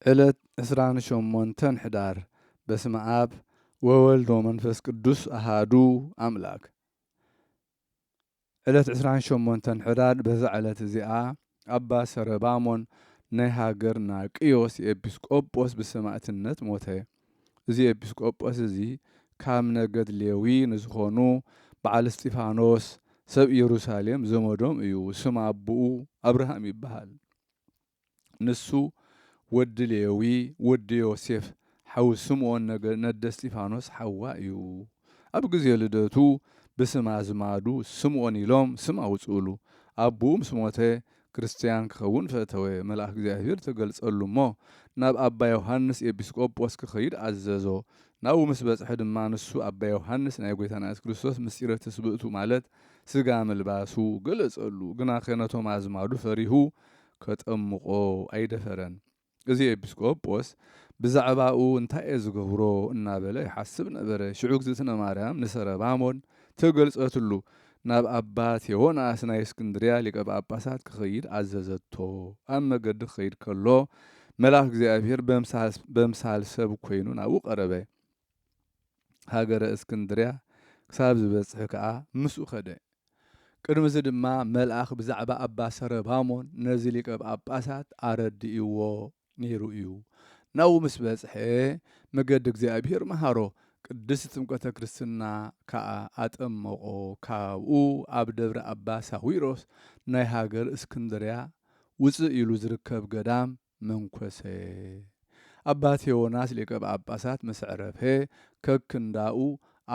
ዕለት ዕስራን ሸሞንተን ሕዳር። በስመ ኣብ ወወልድ ወመንፈስ ቅዱስ ኣሃዱ ኣምላክ። ዕለት ዕስራን ሸሞንተን ሕዳር፣ በዛ ዕለት እዚኣ ኣባ ሰረባሞን ናይ ሃገርና ቅዮስ ኤጲስቆጶስ ብሰማእትነት ሞተ። እዚ ኤጲስቆጶስ እዚ ካብ ነገድ ሌዊ ንዝኾኑ በዓል እስጢፋኖስ ሰብ ኢየሩሳሌም ዘመዶም እዩ። ስም ኣቦኡ ኣብርሃም ይበሃል። ንሱ ወዲ ሌዊ፣ ወዲ ዮሴፍ፣ ሓው ስምዖን ነገ-፣ ነደ እስጢፋኖስ ሓዋ እዩ። ኣብ ግዜ ልደቱ ብስም ኣዝማዱ ስምዖን ኢሎም ስም ኣውጽኡሉ። ኣቦኡ ምስ ሞተ፣ ክርስትያን ክኸውን ፈተወ። መልኣኽ እግዚኣብሔር ተገልጸሉ እሞ፣ ናብ ኣባ ዮሃንስ ኤጲስቆጶስ ክኸይድ ኣዘዞ። ናብኡ ምስ በጽሐ ድማ፣ ንሱ ኣባ ዮሃንስ ናይ ጐይታና የሱስ ክርስቶስ ምስጢረ ትስብእቱ፣ ማለት ስጋ ምልባሱ፣ ገለጸሉ። ግናኸ ነቶም ኣዝማዱ ፈሪሁ፣ ከጠምቖ ኣይደፈረን። እዚ ኤጲስቆጶስ ብዛዕባኡ እንታይ እየ ዝገብሮ እናበለ ይሓስብ ነበረ። ሽዑ እግዝእትነ ማርያም ንሰረባሞን ተገልጸትሉ። ናብ ኣባ ቴዎናስ ናይ እስክንድርያ ሊቀ ጳጳሳት ክኸይድ ኣዘዘቶ። ኣብ መገዲ ክኸይድ ከሎ መልኣኽ እግዚኣብሔር በምሳል፣ በምሳል ሰብ ኮይኑ ናብኡ ቀረበ። ሃገረ እስክንድርያ ክሳብ ዝበጽሐ ከኣ ምስኡ ኸደ። ቅድሚ እዚ ድማ መልኣኽ ብዛዕባ ኣባ ሰረባሞን ነዚ ሊቀ ጳጳሳት ኣረድእዎ ነይሩ እዩ። ናብኡ ምስ በጽሐ መገዲ እግዚኣብሔር መሃሮ፣ ቅድስቲ ጥምቀተ ክርስትና ከኣ ኣጠመቖ። ካብኡ ኣብ ደብረ ኣባ ሳዊሮስ ናይ ሃገር እስክንድርያ ውጽእ ኢሉ ዝርከብ ገዳም መንኮሰ። ኣባ ቴዎናስ ሊቀ ጳጳሳት ምስ ዕረፈ፣ ከክንዳኡ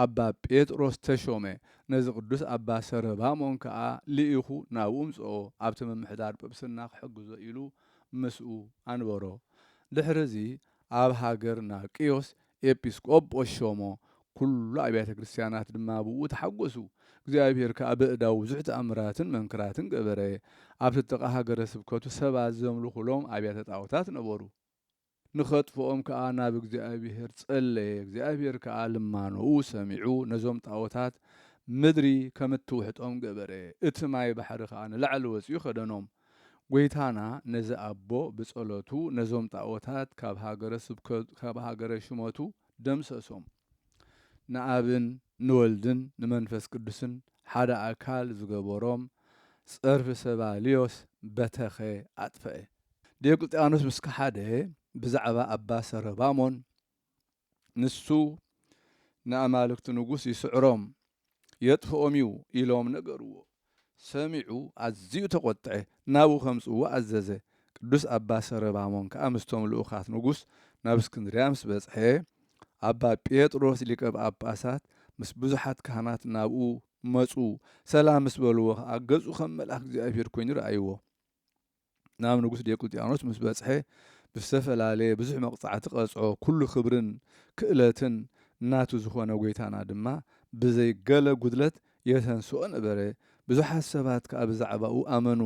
ኣባ ጴጥሮስ ተሾመ። ነዚ ቅዱስ ኣባ ሰረባሞን ከኣ ልኢኹ ናብኡ ምጽኦ፣ ኣብቲ ምምሕዳር ጵጵስና ክሕግዞ ኢሉ ምስኡ ኣንበሮ። ድሕርዚ ኣብ ሃገር ናቅዮስ ኤጲስቆጶስ ሾሞ። ኩሉ ኣብያተ ክርስቲያናት ድማ ብኡ ተሓጎሱ። እግዚኣብሔር ከኣ በእዳዉ ብዙሕ ተኣምራትን መንክራትን ገበረ። ኣብቲ ጥቓ ሃገረ ስብከቱ ሰባት ዘምልኹሎም ኣብያተ ጣዖታት ነበሩ። ንኸጥፍኦም ከኣ ናብ እግዚኣብሔር ጸለየ። እግዚኣብሔር ከኣ ልማኖኡ ሰሚዑ ነዞም ጣዖታት ምድሪ ከም እትውሕጦም ገበረ። እቲ ማይ ባሕሪ ከኣ ንላዕሊ ወጺኡ ከደኖም። ጐይታና ነዚ ኣቦ ብጸሎቱ ነዞም ጣዖታት ካብ ሃገረ ስብከ-፣ ካብ ሃገረ ሽመቱ ደምሰሶም። ንኣብን ንወልድን ንመንፈስ ቅዱስን ሓደ ኣካል ዝገበሮም ጸርፊ ሰባልዮስ በተኸ፣ ኣጥፈአ። ዲዮቅልጥያኖስ ምስ ከሓደ ብዛዕባ ኣባ ሰረባሞን ንሱ ንኣማልክቲ ንጉስ ይስዕሮም የጥፍኦም እዩ ኢሎም ነገርዎ። ሰሚዑ ኣዝዩ ተቖጥዐ፣ ናብኡ ከምጽእዎ ኣዘዘ። ቅዱስ ኣባ ሰረባሞን ከኣ ምስቶም ልኡኻት ንጉስ ናብ እስክንድርያ ምስ በጽሐ፣ ኣባ ጴጥሮስ ሊቀ ጳጳሳት ምስ ብዙሓት ካህናት ናብኡ መጹ። ሰላም ምስ በልዎ ከኣ ገጹ ከም መልኣኽ እግዚኣብሔር ኮይኑ ረኣይዎ። ናብ ንጉስ ዲዮቅልጥያኖስ ምስ በጽሐ ብዝተፈላለየ ብዙሕ መቕጻዕቲ ቀጽዖ። ኩሉ ክብርን ክእለትን ናቱ ዝኾነ ጐይታና ድማ ብዘይ ገለ ጉድለት የተንስኦ ነበረ። ብዙሓት ሰባት ከኣ ብዛዕባኡ ኣመኑ።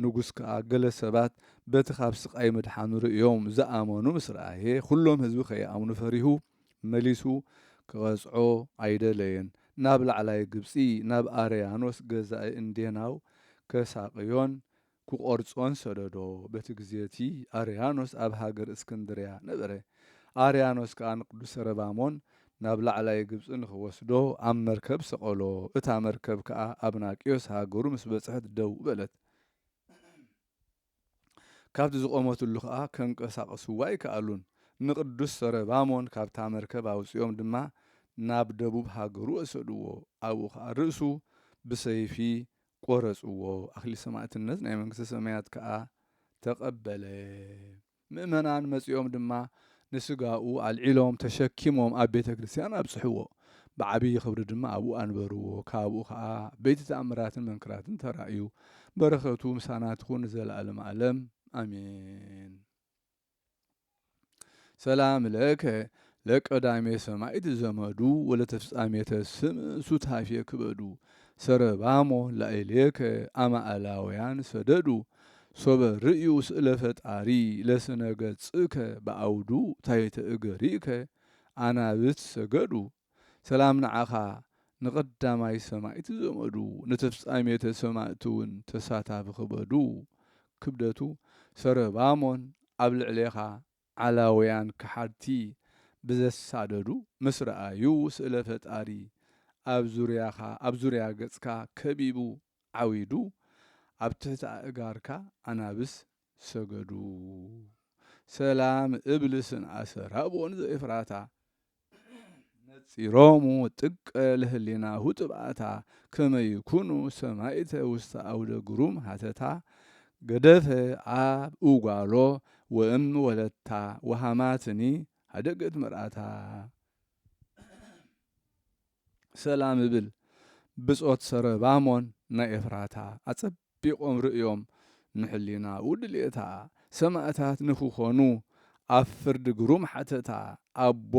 ንጉስ ከኣ ገለ ሰባት በቲ ካብ ስቓይ ምድሓኑ ርእዮም ዝኣመኑ ምስ ረኣየ፣ ኩሎም ህዝቢ ከይኣምኑ ፈሪሁ መሊሱ ክቐጽዖ ኣይደለየን። ናብ ላዕላይ ግብጺ ናብ ኣርያኖስ ገዛኢ እንዴናው ከሳቕዮን ክቖርጾን ሰደዶ። በቲ ግዜ እቲ ኣርያኖስ ኣብ ሃገር እስክንድርያ ነበረ። ኣርያኖስ ከኣ ንቅዱስ ሰረባሞን ናብ ላዕላይ ግብጺ ንኽወስዶ ኣብ መርከብ ሰቐሎ። እታ መርከብ ከኣ ኣብ ናቅዮስ ሃገሩ ምስ በጽሐት ደው በለት። ካብቲ ዝቖመትሉ ከኣ ከንቀሳቕስዋ ኣይከኣሉን። ንቅዱስ ሰረባሞን ካብታ መርከብ ኣውጺኦም ድማ ናብ ደቡብ ሃገሩ ወሰድዎ። ኣብኡ ከኣ ርእሱ ብሰይፊ ቆረጽዎ። ኣኽሊል ሰማዕትነት ናይ መንግስተ ሰማያት ከኣ ተቐበለ። ምእመናን መጺኦም ድማ ንስጋኡ ኣልዒሎም ተሸኪሞም ኣብ ቤተ ክርስቲያን ኣብጽሕዎ። ብዓብዪ ክብሪ ድማ ኣብኡ ኣንበርዎ። ካብኡ ኸኣ ዓበይቲ ተኣምራትን መንክራትን ተራእዩ። በረኸቱ ምሳና ትኹን ንዘለኣለም ዓለም። ኣሜን። ሰላም ለከ ለቀዳሜ ሰማዕት ዘመዱ ወለተፍጻሜተ ስም ሱታፌ ክበዱ። ሰረባሞ ላዕሌከ ኣማእላውያን ሰደዱ። ሶበ ርእዩ ስእለ ፈጣሪ ለስነ ገጽከ በአውዱ ታሕተ እገሪከ ኣናብት ሰገዱ። ሰላም ንዓኻ ንቐዳማይ ሰማዕት ዘመዱ፣ ንተፍጻሜተ ሰማዕት እውን ተሳታፊ ክበዱ። ክብደቱ ሰረባሞን ኣብ ልዕሌኻ ዓላውያን ከሓድቲ ብዘሳደዱ ምስ ረኣዩ፣ ስእለ ፈጣሪ ኣብ ዙርያኻ፣ ኣብ ዙርያ ገጽካ ከቢቡ ዓዊዱ፣ ኣብ ትሕቲ ኣእጋርካ ኣናብስ ሰገዱ። ሰላም እብል ስንኣሰራቦን ዘኤፍራታ፣ ነጺሮሙ ጥቀ ለህሊናሁ ጥብኣታ፣ ከመ ይኩኑ ሰማይተ ውስተ ኣውደ ግሩም ሃተታ፣ ገደፈ ኣብ እጓሎ ወእም ወለታ፣ ወሃማትኒ ሃደገት መርኣታ። ሰላም እብል ብጾት ሰረባሞን ናይ ኤፍራታ፣ ኣጸቢቖም ርእዮም ንሕሊናኡ ድሌታ፣ ሰማእታት ንኽኾኑ ኣብ ፍርዲ ግሩም ሓተታ፣ ኣቦ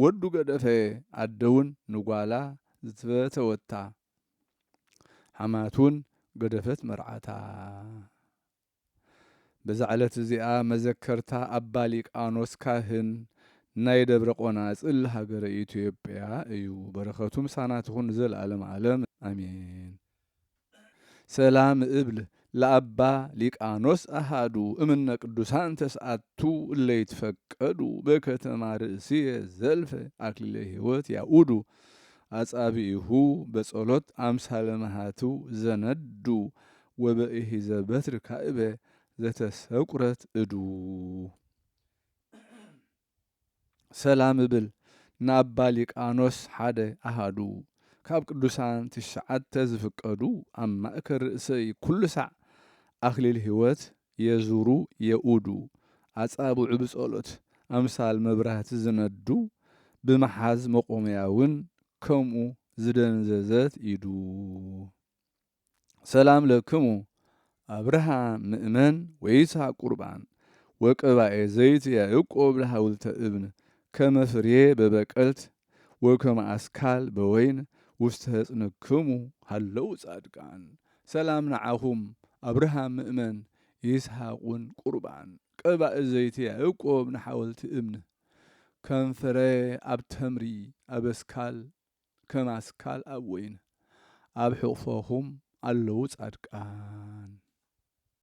ወዱ ገደፈ፣ ኣደውን ንጓላ ዝፈተወታ፣ ሓማት እውን ገደፈት መርዓታ። በዛ ዕለት እዚኣ መዘከርታ ኣባ ሊቃኖስ ካህን ናይ ደብረ ቆናጽል ሃገረ ኢትዮጵያ እዩ። በረኸቱ ምሳና ትኹን ንዘለዓለም ዓለም ኣሜን። ሰላም እብል ለኣባ ሊቃኖስ ኣሃዱ እምነ ቅዱሳን ተስዓቱ እለ ይትፈቀዱ በከተማ ርእስየ ዘልፈ ኣክሊለ ሕይወት ያኡዱ ኣጻብኢሁ በጸሎት ኣምሳለ መሃትው ዘነዱ ወበእሂዘ በትር ካእበ ዘተሰቁረት እዱ። ሰላም እብል ንኣባ ሊቃኖስ ሓደ ኣሃዱ ካብ ቅዱሳን ትሽዓተ ዝፍቀዱ ኣብ ማእከል ርእሰይ ኩሉ ሳዕ ኣክሊል ሕይወት የዙሩ የኡዱ ኣጻብዑ ብጸሎት ኣምሳል መብራህቲ ዝነዱ ብመሓዝ መቆምያ እውን ከምኡ ዝደንዘዘት ኢዱ። ሰላም ለክሙ ኣብርሃም ምእመን ወይስሐቅ ቁርባን ወቀባኤ ዘይት ያዕቆብ ለሃውልተ እብን ከመ ፍሬ በበቀልት ወከመ ኣስካል በወይን ውስተ ህጽንክሙ ሃለው ጻድቃን። ሰላም ንዓኹም ኣብርሃም ምእመን ይስሐቅ እውን ቁርባን ቀባኢ ዘይት ያዕቆብ ንሓወልቲ እብን ከም ፍረ ኣብ ተምሪ ኣብ ኣስካል ከም ኣስካል ኣብ ወይን ኣብ ሕቕፎኹም ኣለዉ ጻድቃን።